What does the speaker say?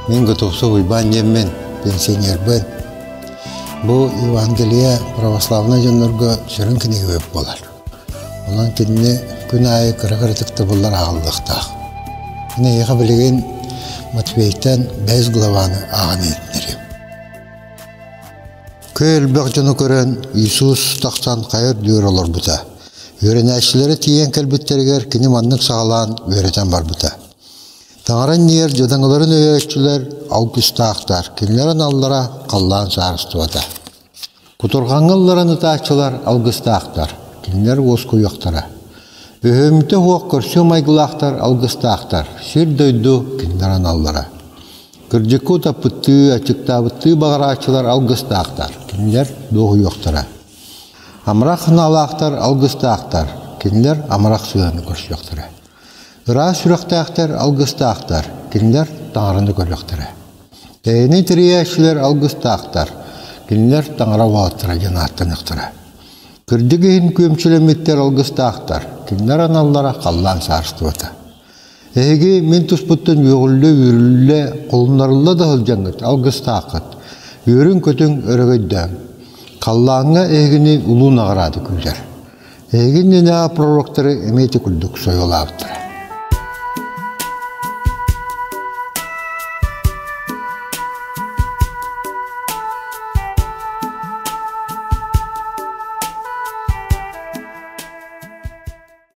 Мин Готовцов Уйбаан диэммин, пенсионербын. Бу Евангелие православнай дьоннорго сүрүн кинигэбит буолар. Онон кинини күн аайы кыра-кыратык да буллар ааҕыллыахтаах. Мин эйиэхэ билигин Матвейтан бэс главаны ааҕан иһитиннэриэм. Кы элбэх дьону көрөн, Иисус тахсан хайа үрдүгэр олорбута. Үөрэнээччилэрэ тиийэн кэлбиттэригэр кини маннык саҕалаан үөрэтэн барбыта. Таҥара иннигэр дьадаҥыларын өйөөччүлэр алгыстаахтар, кинилэр аналлара халлаан саарыстыбата. Кутурҕаҥҥа ылларан ытааччылар алгыстаахтар, кинилэр уоскуйуохтара. Өһүөмтэ суох көрсүө майгылаахтар алгыстаахтар, сир-дойду кинилэр аналлара. Кырдьыкка утаппыттыы, аччыктаабыттыы баҕарааччылар алгыстаахтар, кинилэр дуоһуйуохтара. Амарах санаалаахтар алгыстаахтар, кинилэр амарах сыһыаны көрсүөхтэрэ. Ыраас сүрэхтээхтэр алгыстаахтар, кинилэр Таҥараны көрүөхтэрэ. Тэйэни тэрийээччилэр алгыстаахтар, кинилэр Таҥара уолаттара диэн ааттаныахтара. Кырдьык иһин күөмчүлэммиттэр алгыстаахтар, кинилэр аналлара халлаан саарыстыбата. Эһиги мин туспуттан үөҕүллэ-үүрүллэ, холуннарылла да сылдьаҥҥыт алгыстааххыт, үөрүҥ-көтүҥ өрөгөйдөөҥ. Халлааҥҥа эһигини улуу наҕараада күүтэр. Эһиги иннинээҕи пророктары эмиэ ити курдук сойуолаабыттара.